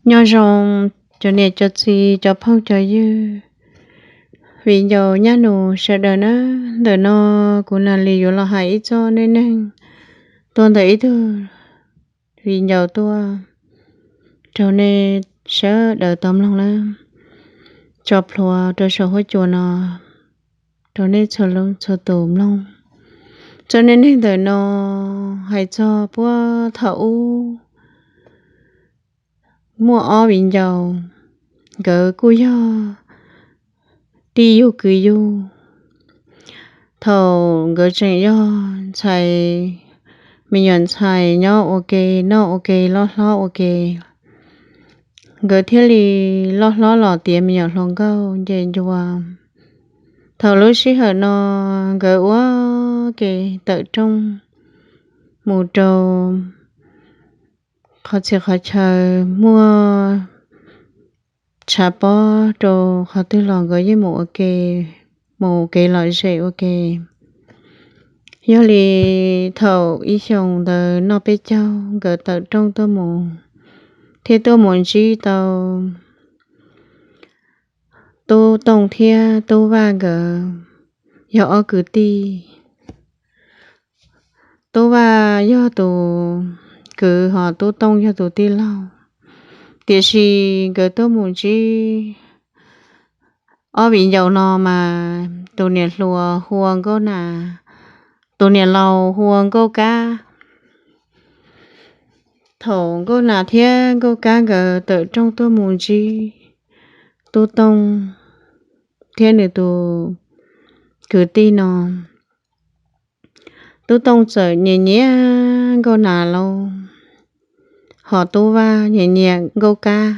Nyob zoo cov niam cov txiv cov phooj cov ywg, viv ncaus nyab nus sawv daws na. Ntawm no kuv Nas Lis yuav los hais ib txoj neej neeg tuaj ntawm ib tug viv ncaus tuaj rau nej sawv daws tau mloog na. Tso plhuav rau saum huab cua no rau nej txhua leej txhua tus mloog. Txoj neej neeg ntawm no hais txog puag thaum ub muaj ob viv ncaus, nkawd kuj yog tij yug kwv yug. Thaum nkawd tseem yog ntxhais, me nyuam ntxhais nyob ua ke, noj ua ke, loj hlob ua ke, nkawd thiaj li loj hlob los tiav me nyuam hluas nkauj nce ncua. Thaum lub sij hawm no nkawd ua ke tawm rooj mus rau qhov txhia qhov chaw muaj tshav pob rau qhov twg los nkawd yeej mus ua ke, mus kev lom zem ua ke. Yog li thaum ib xyoos ntawd noj peb caug nkawd tawm rooj tuaj mus, thiaj tuaj mus ntsib tau Tub Tooj thiab Tub Vaj nkawd yog ob kwv tij. Tub Vaj yog tus kwv hos Tub Tooj yog tus tij laug. Tiam sis nkawd tuaj mus ntsib ob viv ncaus no mas tus niam hluas hu ua Nkauj Nas, tus niam laus hu ua Nkauj Kab. Thaum Nkauj Nas thiab Nkauj Kab nkawd tawm rooj tuaj mus ntsib Tub Tooj thiab nws tus kwv tij no, Tub Tooj txawm nyiam nyiam Nkauj Nas lauj, hos Tub Vaj nyiam nyiam Nkauj Kab.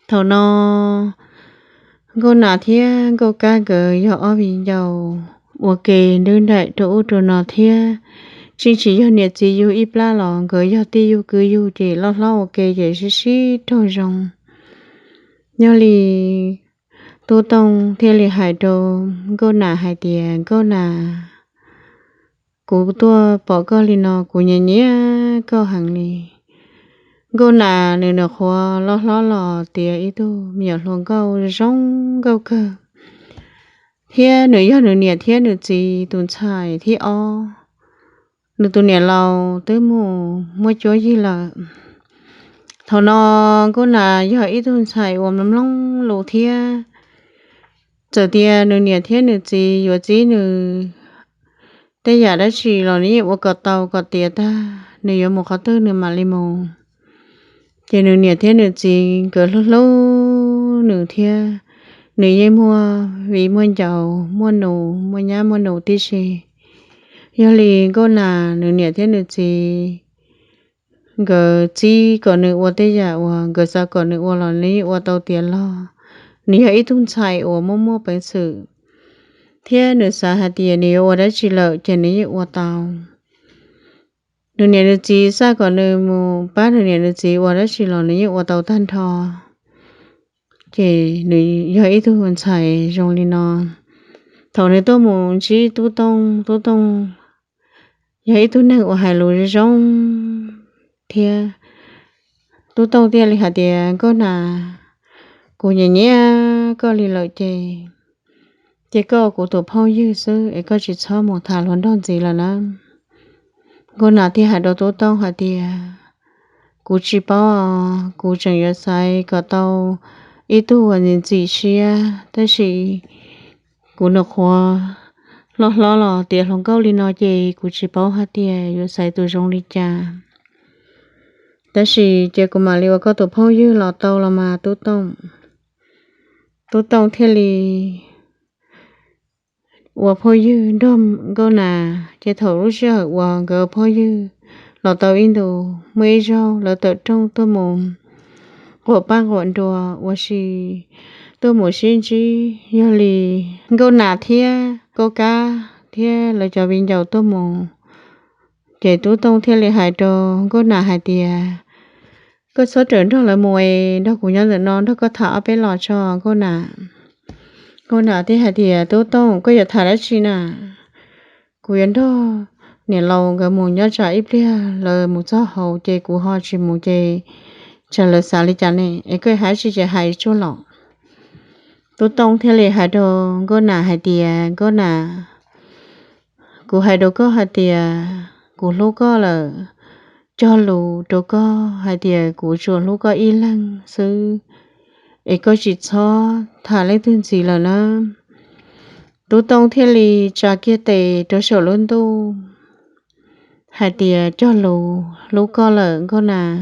Thaum no Nkauj Nas thiab Nkauj Kab nkawd yog ob viv ncaus ua ke nrub nraim rau ub rau no thiab tseem tsis yog niam txiv yug ib plab los nkawd yog tij yug kwv yug ces loj hlob ua ke ces sib sib raug zoo. Yog li Tub Tooj thiaj li hais rau Nkauj Nas hais tias, Nkauj Nas, kuv tuaj pom koj li no kuv nyiam nyiam koj heev li. Nkauj Nas nws nws qhuav loj hlob los tiav ib tug me nyuam hluas nkauj zoo nkauj kawg, thiab nws yog nws niam thiab nws txiv tus ntxhais thib ob. Nws tus niam laus twb mus muab cuab yig lawm. Thaum no Nkauj Nas yog ib tug ntxhais uas mloog mloog lus thiab, txawm tias nws niam thiab nws txiv yuav txib nws tej yam dab tsi los nws yeej ua kom tau kom tiav tag, nws yuav mus qhov twg nws mam li mus. Ces nws niam thiab nws txiv nkawd hlub hlub nws thiab, nws yeej muaj viv muaj ncaus, muaj nus muaj nyab muaj nus tib si. Yog li Nkauj Nas nws niam thiab nws txiv nkawd txib kom nws ua tej yam uas nkawd xav kom nws ua los nws yeej ua tau tiav log. Nws yog ib tug ntxhais uas muaj muaj peev xwm, thiab nws xav hais tias nws yuav ua dab tsi lawm ces nws yeej ua tau. Nws niam nws txiv xav kom nws mus pab nws niam nws txiv ua dab tsi los nws yeej ua tau tag nrho. Ces nws yog ib tug ntxhais zoo li no. Thaum nws tuaj mus ntsib Tub Tooj, Tub Tooj yog ib tug neeg uas hais lus zoo thiab. Tub Tooj thiaj li hais tias, Nkauj Nas, kuv nyiam nyiam koj li lawm ces, ces koj kuv tus phooj ywg xwb es koj tsis txhob mus tham hluas nraug ntxiv lawm na. Nkauj Nas thiaj hais rau Tub Tooj hais tias, kuv tsis paub, kuv tseem yuav xaiv kom tau ib tug uas ntxim ntxim siab, tab sis kuv nws qhuav loj hlob los tiav hluas nkauj li no ces kuv tsis paub hais tias yuav xaiv tus zoo li cas. Tab sis ces kuv mam li ua koj tus phooj ywg los tau los mas Tub Tooj. Tub Tooj thiaj li ua phooj ywg nrog Nkauj Nas. Ces thaum lub sij hawm uas nkawd ua phooj ywg los tau ib ntus, muaj ib zaug lawv tawm rooj tuaj mus quam paj quam nruas ua si, tuaj mus sib ntsib. Yog li Nkauj Nas thiab Nkauj Kab thiab lawv cov viv ncaus tuaj mus, ces Tub Tooj thiaj li hais rau Nkauj Nas hais tias, koj txhob rawm nrog lawv mus es nrog kuv nyob ntawm no nrog koj tham ob peb los tso Nkauj Nas. Nkauj Nas thiaj hais tias, Tub Tooj, koj yuav tham dab tsi na? Kuv yuav nrog niam laus nkawd mus nyob tsam ib pliag lawv mus txog hauv ces kuv ho tsis mus ces tsam lawv xav li cas ne, es koj hais tsis ces hais tsuag los. Tub Tooj thiaj li hais rau Nkauj Nas hais tias, Nkauj Nas, kuv hais rau koj hais tias kuv hlub koj lawm, cog lus rau koj hais tias kuv tsuas hlub koj ib leeg xwb, es koj tsis txhob tham leej twg ntxiv lawm na. Tub Tooj thiaj li tsa kiag tes rau saum lub ntuj hais tias, Cog lus hlub koj lawm Nkauj Nas.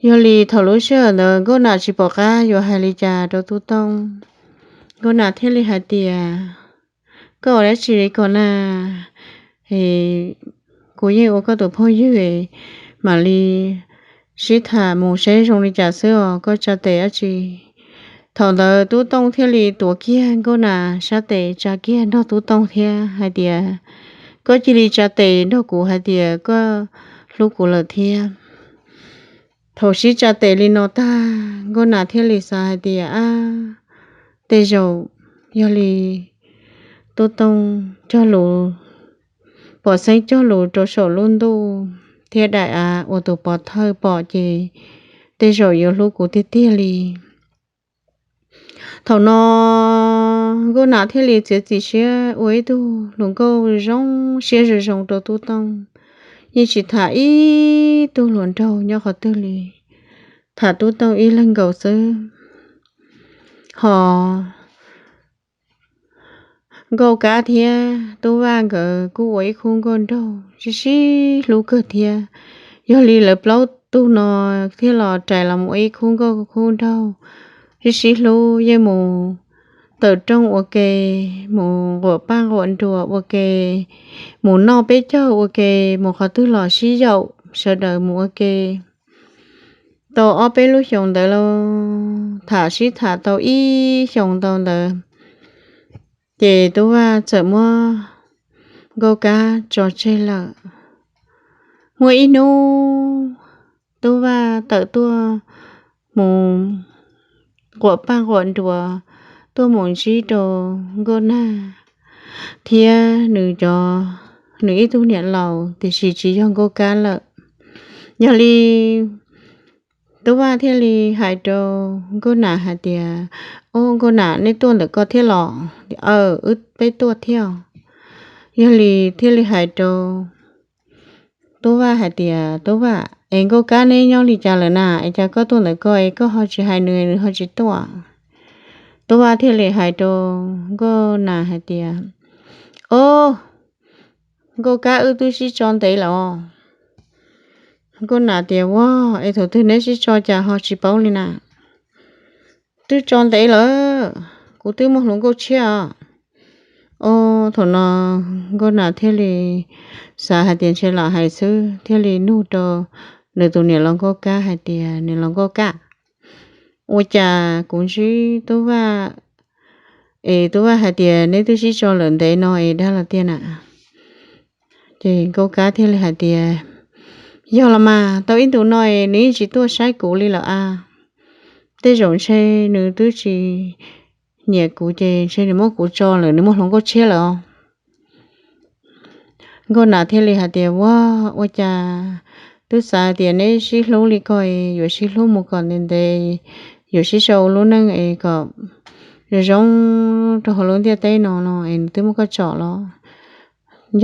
Yog li thaum lub sij hawm ntawd Nkauj Nas tsis pom qab yuav hais li cas rau Tub Tooj. Nkauj Nas thiaj li hais tias, Koj ua dab tsi li ko na? Kuv yeej ua koj tus phooj ywg, mam li sib tham mus seb zoo li cas xwb os, koj tsa tes dab tsi? Thaum ntawd Tub Tooj thiaj li tuav kiag Nkauj Nas sab tes tsa kiag nrog Tub Tooj thiab hais tias, Koj cia li tsa tes nrog kuv hais tias koj hlub kuv lawm thiab. Thaum sib tsa tes li no tag, Nkauj Nas thiaj li xav hais tias, Ab, tej zaum yog li Tub Tooj cog lus, pom xeeb cog lus rau saum lub ntuj thiab daim av uas tus pov thawj pom ces tej zaum yuav hlub kuv tiag tiag li. Thaum no Nkauj Nas thiaj li txiav txim siab ua ib tug hluas nkauj zoo siab zoo zoo rau Tub Tooj, yeej tsis tham ib tug hluas nraug nyob qhov twg li, tham Tub Tooj ib leeg nkaus xwb. Hos Nkauj Kab thiab Tub Vaj nkawd kuj ua ib khub nkauj nraug sib sib hlub kawg thiab. Yog li lawv plaub tug no thiaj los rais los ua ib khub nkauj khub nraug sib sib hlub, yeej mus tawm rooj ua ke, mus nquam paj nquam nruas ua ke, mus noj peb caug ua ke, mus qhov twg los sib yaum sawv daws mus ua ke. Tau ob peb lub xyoos ntawd los tham sib tham tau ib xyoos ntau ntawd, ces Tub Vaj txawm muab Nkauj Kab tso tseg lawm. Muaj ib hnub Tub Vaj tawm tuaj mus nquam paj nquam nruas, tuaj mus ntsib rau Nkauj Nag thiab nws cov, nws ib tug niam laus, tiam sis tsis yog Nkauj Kab lawm. Yog li Tub Vaj thiaj li hais rau Nkauj Nas hais tias, Ob, Nkauj Nas, neb tuaj ntawm ko thiab los? Aw, wb peb tuaj thiab. Yog li thiaj li hais rau Tub Vaj hais tias, Tub Vaj, es Nkauj Kab neb nyob li cas lawm na, es cas koj tuaj ntawm ko es koj ho tsis hais nws, nws ho tsis tuaj? Tub Vaj thiaj li hais rau Nkauj Nas hais tias, Ob, Nkauj Kab wb twb sib tso ntev lawm. Nkauj Nas tias, Ua, es thaum twg neb sib tso cas ho tsis paub li na? Twb tso ntev lawm, kuv twb muaj hluas nkauj tshiab os. Ob, thaum no Nkauj Nas thiaj li xav hais tias ntshe lam hais xwb, thiaj li nug rau nws tus niam laus Nkauj Kab hais tias, Niam laus Nkauj Kab, ua cas kuv ntsib Tub Vaj es Tub Vaj hais tias neb twb sib tso lawm ntev no es dag los tiag na? Ces Nkauj Kab thiaj li hais tias, Yog los mas, tau ib ntus no es nws yeej tsis tuaj saib kuv li lawm a. Tej zaum ntshe nws twb tsis nyiam kuv ces ntshe nws muab kuv tso lawm, nws muaj hluas nkauj tshiab lawm os. Nkauj Nas thiaj li hais tias, Ua, ua cas twb xav tias neb sib hlub li ko es yuav sib hlub mus kom ntev ntev, yuav sib sau lub neej es kom zoo zoo rau hauv lub ntiaj teb no no es nws twb muab koj tso los?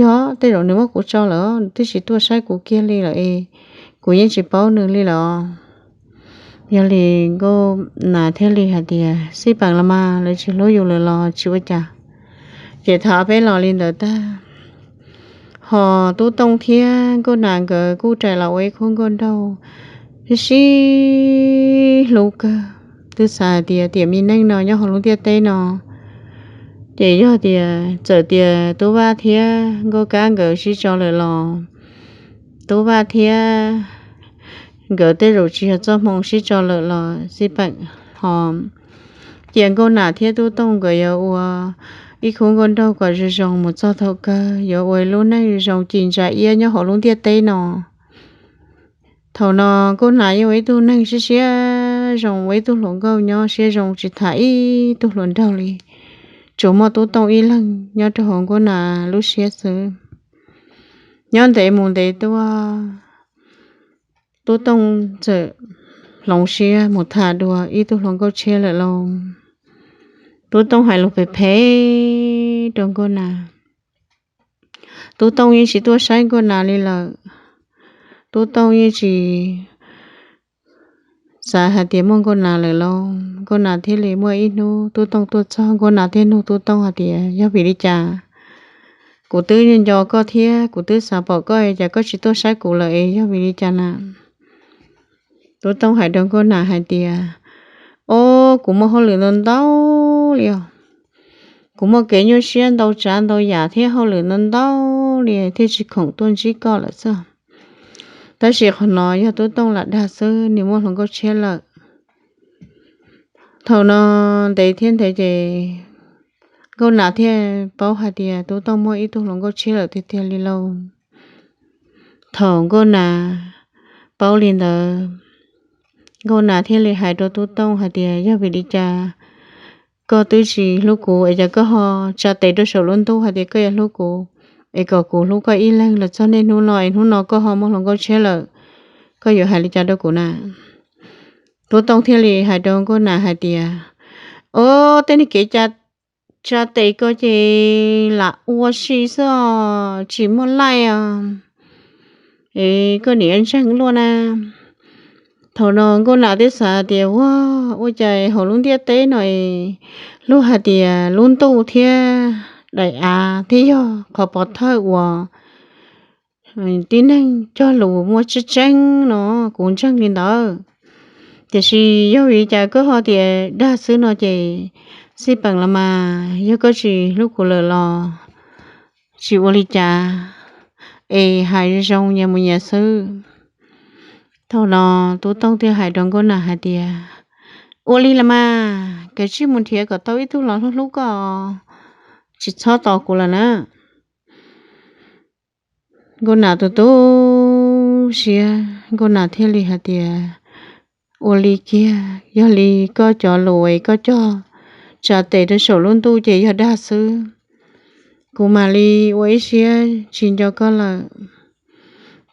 Yog, tej zaum nws muab kuv tso lawm, nws twb tsis tuaj saib kuv kiag li lawm es kuv yeej tsis paub nws li lawm. Yog li Nkauj Nas thiaj li hais tias, Xij peem los mas, lawv tsis hlub yus lawm los tsis ua cas. Ces thaum peb los li ntawd tag, ho Tub Tooj thiab Nkauj Nas nkawd kuj rais los ua ib khub nkauj nraug sib sib hlub kawg. Twb xav hais tias tiam me neej no nyob hauv lub ntiaj teb no, ces yog tias txawm tias Tub Vaj thiab Nkauj Kab nkawd sib tso lawm los Tub Vaj thiab nkawd tej zaum tsis yog txoj hmoo sib tso lawm los xij peem, ho cia Nkauj Nas thiab Tub Tooj nkawd yuav ua ib khub nkauj nraug kom zoo zoo mus txog thaum kawg, yuav ua lub neej zoo ci ntsa iab nyob hauv lub ntiaj teb no. Thaum no Nkauj Nas yeej ua ib tug neeg siab siab zoo, ua ib tug hluas nkauj nyob siab zoo tsis tham ib tug hluas nraug li, tsuas muaj Tub Tooj ib leeg nyob rau hauv Nkauj Nas lub siab xwb. Nyob ntev mus ntev tuaj, Tub Tooj txawm hloov siab mus tham dua ib tug hluas nkauj tshiab lawm lauj. Tub Tooj hais lus phem phem rau Nkauj Nas. Tub Tooj yeej tsis tuaj saib Nkauj Nas li lawm. Tub Tooj yeej tsis xav hais tias muaj Nkauj Nas lawm lauj. Nkauj Nas thiaj li muaj ib hnub Tub Tooj tuaj txog, Nkauj Nas thiaj nug Tub Tooj hais tias, Yog vim li cas? Kuv twb nco koj thiab kuv twb xav pom koj es cas koj tsis tuaj saib kuv lawm es yog vim li cas na? Tub Tooj hais rau Nkauj Nas hais tias, Ob, kuv muaj hauj lwm ntau ntau li os. Kuv muaj kev nyuaj siab ntau tsav ntau yam thiab hauj lwm ntau ntau li thiaj tsis khoom tuaj ntsib koj lawm xwb. Tab sis qhov no yog Tub Tooj lam dag xwb, nws muaj hluas nkauj tshiab lawm. Thaum no ntev thiab ntev ces Nkauj Nas thiaj paub hais tias Tub Tooj muaj ib tug hluas nkauj tshiab lawm tiag tiag li lauj. Thaum Nkauj Nas paub li ntawd, Nkauj Nas thiaj li hais rau Tub Tooj hais tias, Yog vim li cas koj twb tsis hlub kuv es cas koj ho tsa tes rau saum lub ntuj hais tias koj yuav hlub kuv, es kom kuv hlub koj ib leeg los txog niaj hnub no es hnub no koj ho muaj hluas nkauj tshiab lawm, koj yuav hais li cas rau kuv na? Tub Tooj thiaj li hais rau Nkauj Nas hais tias, Ob, tej niag kev tsa tes ko ces lam ua si xwb os, tsis muaj laij os. Es koj niam ntseeg luaj na. Thaum no Nkauj Nas thiaj xav tias, Ua, ua cas hauv lub ntiaj teb no es luag hais tias lub ntuj thiab daim av thiab yog qhov pov thawj uas tib neeg cog lus muaj tseeb tseeb no, kuv ntseeg li ntawd. Tiam sis yog vim li cas koj ho tias dag xwb no ces xij peem los mas yog koj tsis hlub kuv lawm los tsis ua li cas, es hais zoo nyias mus nyias xwb. Thaum no Tub Tooj thiaj hais rau Nkauj Nas hais tias, Ua li los mas, koj cia li mus nrhiav kom tau ib tug los hlub hlub koj, tsis txhob tos kuv lawm na. Nkauj Nas tu tu siab, Nkauj Nas thiaj li hais tias, Ua li kiag, yog li koj cov lus es koj cog tsa tes rau saum lub ntuj ces yog dag xwb. Kuv mam li ua ib siab tsis nco koj lawm.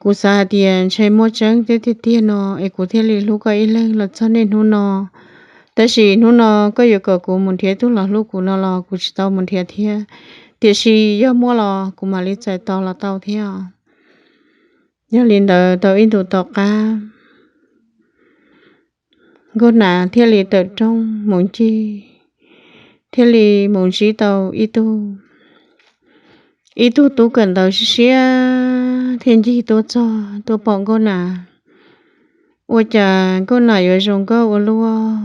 Kuv xav hais tias ntshe muaj tseeb tiag tiag no es kuv thiaj li hlub koj ib leeg los txog niaj hnub no. Tab sis hnub no koj yuav kom kuv mus nrhiav tus los hlub kuv no los kuv tsis tau mus nrhiav thiab. Tiam sis yog muaj los kuv mam li txais tos los tau thiab. Yog li ntawd tau ib ntus tom qab, Nkauj Nas thiaj li tawm rooj mus ncig, thiaj li mus ntsib tau ib tug, ib tug tub kawm ntawv siab siab thiaj ncig tuaj txog tuaj pom Nkauj Nas. Ua cas Nkauj Nas yuav zoo nkauj ua luaj?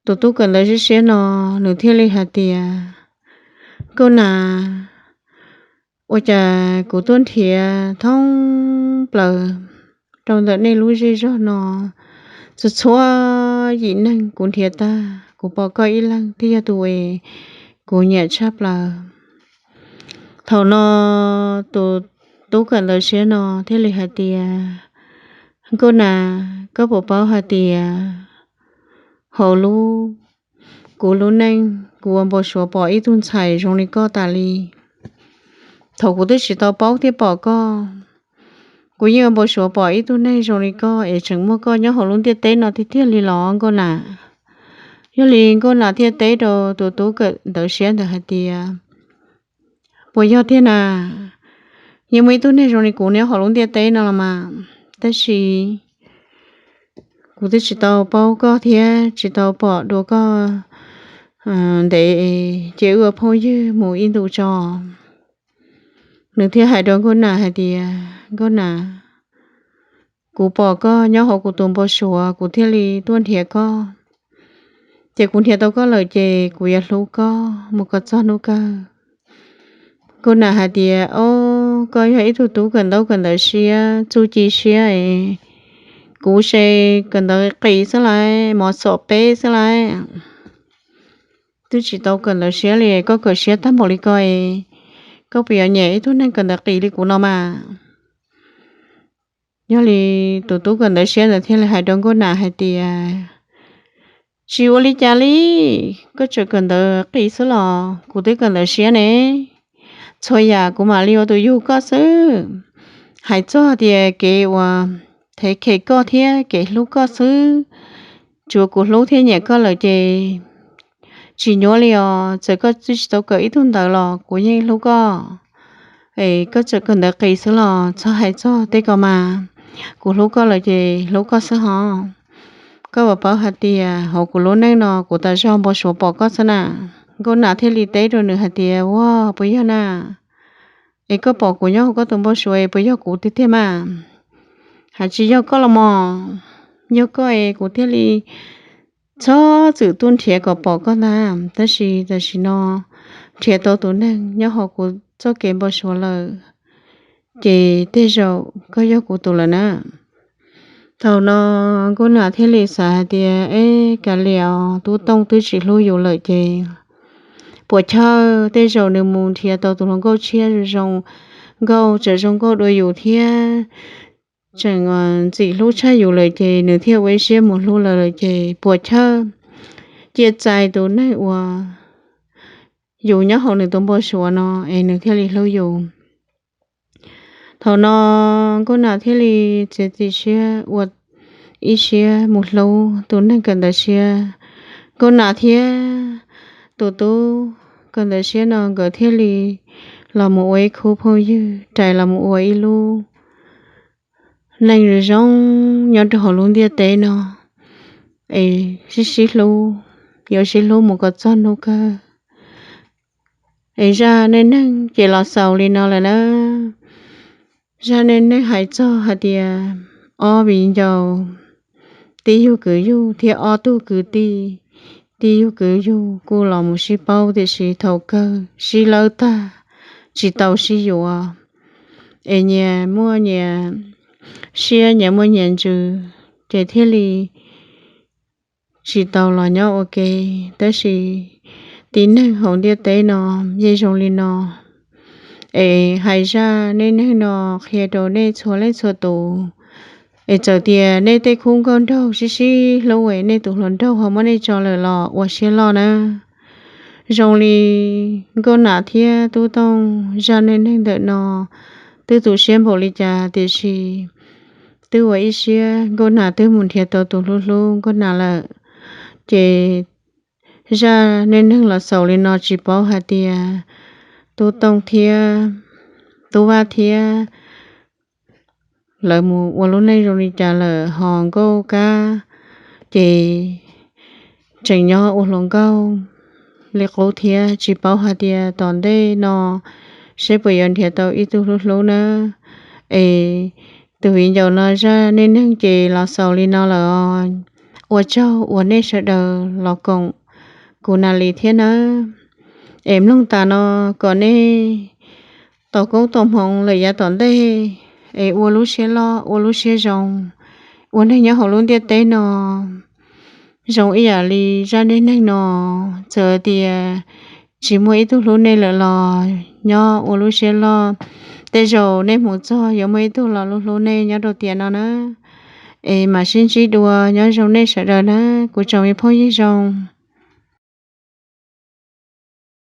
Tus tub kawm ntawv siab siab no, nws thiaj li hais tias, Nkauj Nas, ua cas kuv tuaj nrhiav thoob plaws rau ntawm nej lub zej zog no, txhua txhua yim neeg kuv nrhiav tag kuv pom koj ib leeg thiaj yog tus es kuv nyiam tshaj plaws. Thaum no tus tub kawm ntawv siab no thiaj li hais tias, Nkauj Nas, koj puas paub hais tias hauv lub, kuv lub neej kuv ua npau suav pom ib tug ntxhais zoo li koj tas li. Thaum kuv twb tsis tau paub thiab pom koj, kuv yeej ua npau suav pom ib tug neeg zoo li koj es tseem muaj koj nyob hauv lub ntiaj teb no tiag tiag li los Nkauj Nas? Yog li Nkauj Nas thiaj teb rau tus tub kawm ntawv siab ntawd hais tias, Puas yog tiag na? Yeej muaj ib tug neeg zoo li kuv nyob hauv lub ntiaj teb no los mas, tab sis kuv twb tsis tau paub koj thiab tsis tau pom dua koj ntev, ces wb ua phooj ywg mus ib ntus tso. Nws thiaj hais rau Nkauj Nas hais tias, Nkauj Nas, kuv pom koj nyob hauv kuv tus npau suav kuv thiaj li tuaj nrhiav koj. Ces kuv nrhiav tau koj lawm ces kuv yuav hlub koj mus kom txog hnub kawg. Nkauj Nas hais tias, Ob, koj yog ib tug tub kawm ntaub kawm ntawv siab txuj ci siab es, kuv se kawm ntawv qis xwb lauj, mos txom peb xwb lauj. Twb tsis tau kawm ntawv siab li koj kawm siab tag npaum li ko es, koj puas yuav nyiam ib tug neeg kawm ntawv qis li kuv no mas? Yog li tus tub kawm ntawv siab ntawd thiaj li hais rau Nkauj Nas hais tias, Tsis ua li cas li, koj tseem kawm ntawv qis xwb los kuv twb kawm ntawv siab ne. Txhua yam kuv mam li ua tus yug koj xwb. Hais txog tias kev uas thev khem koj thiab kev hlub koj xwb. Tsuav kuv hlub thiab nyiam koj lawm ces tsis nyuaj li os. Txawm koj tsis tau kawm ib tug ntawv los kuv yeej hlub koj. Es koj txawm kawm ntawv qis xwb los txhob hais txog tej ko mas, kuv hlub koj lawm ces hlub koj xwb hos. Koj puas paub hais tias hauv kuv lub neej no kuv tas zog npau suav pom koj xwb na. Nkauj Nam thiaj li teb rau nws hais tias, Ua, puas yog na? Es koj pom kuv nyob hauv koj tus npau suav es puas yog kuv tiag tiag mas? Hais tsis yog koj los mas, yog koj es kuv thiaj li txhob txwm tuaj nrhiav kom pom koj ntag. Tab sis tam sim no nrhiav tau tus neeg nyob hauv kuv txoj kev npau suav lawm, ces tej zaum koj yog kuv tus lawm na. Thaum no Nkauj Nam thiaj li xav hais tias, Eb, kav liam os, Tub Tooj twb tsis hlub yus lawm ces puas chawj, tej zaum nws mus nrhiav tau tus hluas nkauj tshiab zoo zoo nkauj, tseem zoo nkauj dua yus thiab, tseem ntxim hlub tshaj yus lawm ces nws thiaj ua ib siab mus hlub lawv lawm ces puas chawj, cia txais tus neeg uas yus nyob hauv nws tus npau suav no es nws thiaj li hlub yus. Thaum no Nkauj Nam thiaj li txiav txim siab ua ib siab mus hlub tus neeg kawm ntawv siab. Nkauj Nam thiab tus tub kawm ntawv siab no nkawd thiaj li los mus ua ib khub phooj ywg, rais los mus ua ib lub neej zoo zoo nyob rau hauv lub ntiaj teb no, es sib sib hlub, yuav sib hlub mus kom txog hnub kawg. Es zaj neej neeg ces los xaus li no lawm na. Zaj neej neeg hais txog hais tias ob viv ncaus, tib yug kwv yug thiab ob tug kwv tij, tib yug kwv yug kuj los mus sib paub tiam sis thaum kawg sib lawb tag, tsis tau sib yuav. Es nyias muaj nyias siab, nyias muaj nyias ntsws, ces thiaj li tsis tau los nyob ua ke. Tab sis tib neeg hauv ntiaj teb no yeej zoo li no. Es hais zaj neej neeg no qhia rau nej txhua leej txhua tus, es txawm tias nej tej khub nkauj nraug sib sib hlub es nej tus hluas nraug ho muab nej tso lawm los ua siab loj na. Zoo li Nkauj Nam thiab Tub Tooj zaj neej neeg ntawm no twb tu siab npaum li cas tiam sis twb ua ib siab, Nkauj Nam twb mus nrhiav tau tus hlub hlub Nkauj Nam lawm. Ces zaj neej neeg los xaus li no, tsis paub hais tias Tub Tooj thiab Tub Vaj thiab lawv mus ua lub neej zoo li cas lawm, ho Nkauj Kab ces tseem nyob ua hluas nkauj li qub thiab. Tsis paub hais tias tom ntej no seb puas yuav nrhiav tau ib tug hlub hlub na. Es tus viv ncaus no zaj neej neeg ces los xaus li no lawm. Ua tsaug uas nej sawv daws los koom kuv Nas Lis thiab nawb. Es mloog tas no kom nej tau koob tau hmoov lawm yav tom ntej, es ua lub siab loj ua lub siab zoo, ua neeg nyob hauv lub ntiaj teb no zoo ib yam li zaj neej neeg no. Txawm tias tsis muaj ib tug hlub nej lawm los nyob ua lub siab loj, tej zaum nej mus txog yuav muaj ib tug los hlub hlub nej nyob rau tiam no na. Es mam sib ntsib dua, nyob zoo nej sawv daws na, kuv tsoom me phooj ywg zoo.